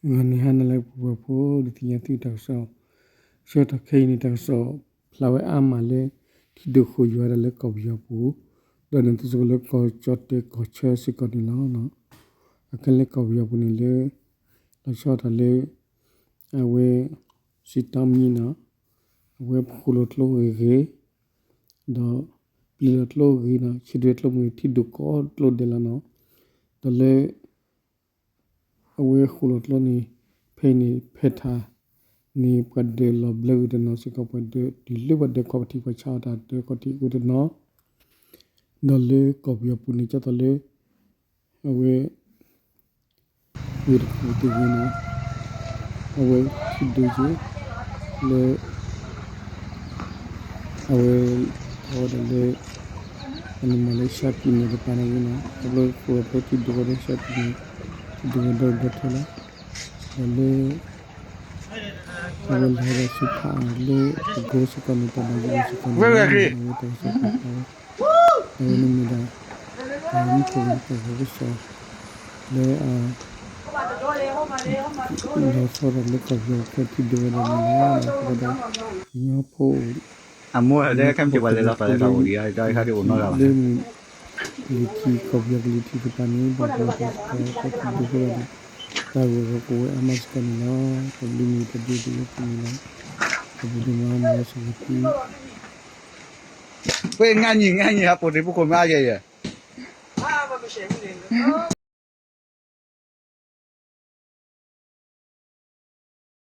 ဂီၤနံၤဟါနၤလၢပှၤဖိဒုးသ့ၣ်ညါသုတၢ်ကစီၣ်, ဆၢကတီၢ်ခဲအံၤန့ၣ် တၢ်ကစီၣ်ဖျါဝဲအါမးလၢ ထံဒိၣ်ဃိာ်ယွၤဒၣ်လၢကီၢ်ပယီၤပူၤ, ဒီးန့ၣ်တစဲးဖိလၢကီၢ်ကၠီၣ်တဲၣ်ကီၢ်ဆၢစ့ၢ်ကီးန့ၣ်လီၤ. အခဲလၢကီၢ်ပယီၤပူၤန့ၣ်လၢ လီၤဆီဒၣ်တၢ်လၢ အဝဲ စံးတီမံၤနီၤ, အဝဲဃိာ်လီၤကျိဂ့ၤဂ့ၤ, ဒီးပျံၤလီၤကျိဂ့ၤနီၤ, ဆံးဒွဲကျိမ့ၢ်ထံဒိၣ်ကိးကျိဒဲးလီၤနီၤ, ဒီးလၢ အဝဲဃိာ်လီၤကျိန့ၣ် ဖဲအံၤန့ၣ် ဖဲထးန့ၣ် ပှၤဒၢးလီၤဘျၢဂ့ၤတနီၤစ့ၢ်ကီး ပှၤဒၢးတုၤလၢပှၤဒၢးခီၣ်ထံး ပှၤဆါအီၣ်တၢ်ဒၢးခီၣ်ထံးအိၣ်တနီၤ, ဒီးလၢကီၢ်ပယီၤပူၤန့ၣ် ကၠီသီးလၢ အဝဲ ဝ့ၢ်တကူၣ်တဂ့ၤန့ၣ် အဝဲထံဒိၣ်က့ၤ လၢ အဝဲ ထီၣ်ဝဲဒၣ်လၢ အန့ၣ်မ့ၢ်လၢရှၢပံၤန့ၣ်တပၤန့ၣ်ဂ့ၤနီၤ, ခီဖျိဃိာ်လီၤကျိထံဒိၣ်ဝဲဒီးရှၢပံၤန့ၣ် ထံဒိၣ်ဝဲဒီးဒီထဲလီၤ, ဒီးလၢ အဝဲလဲၤဒီးဆူဖးအါလၢပကိစ့ၢ်ကီးန့ၣ် တၢ်ဘၣ်ယိၣ်စ့ၢ်ကီးန့ၣ်လီၤ, အဝဲတၢ်ကစီၣ်ပာ်ဖျါဝဲ အဝဲန့ၣ်မ့ၢ်ဒၣ် တၢ်မူခိၣ်ကတၢၢ်ကစီၣ် လၢ လီၤဆီဒၣ်တၢ်လၢကီၢ်ပယီၤခဲထံဒိၣ်ဝဲဒၣ်န့ၣ်လီၤ. အဃိဒီး ကညီဖိ အမိၢ်တဲခဲမ့ၢ်က့ၤပှၤလဲၤလီၤဖးလဲၤထီၣ်အိၣ်ဒံး တၢ်ခါဒ်အိၣ်နီတဂၤဘၣ် လၢမုၢ်လံၤထံး ကီၢ်ပယီၤကလံၤထံးတပၤန့ၣ် ဘၣ်တၢ်ကစီၣ်ခဲထံဒိၣ်ဝဲဒၣ်န့ၣ် တၢ်ဂီၤဂီၤကဝဲအါမးစ့ၢ်ကီးန့ၣ်လီၤ. တၢ်ဘျုးန့ၣ်တၢ်ဘျုးတၢ်ယိၣ်န့ၣ်လီၤ. တၢ်ဘျုးဒိၣ်မး မ်ယွၤဆိၣ်ဂ့ၤသု ဝဲ ငါညီ ငါညီ ဟးပိာ်တံၤဖိခိၣ်မ့ၢ်အါယဲယဲ ဘၣ်မၤကဆဲးမုၢ်န့ၣ်လီၤ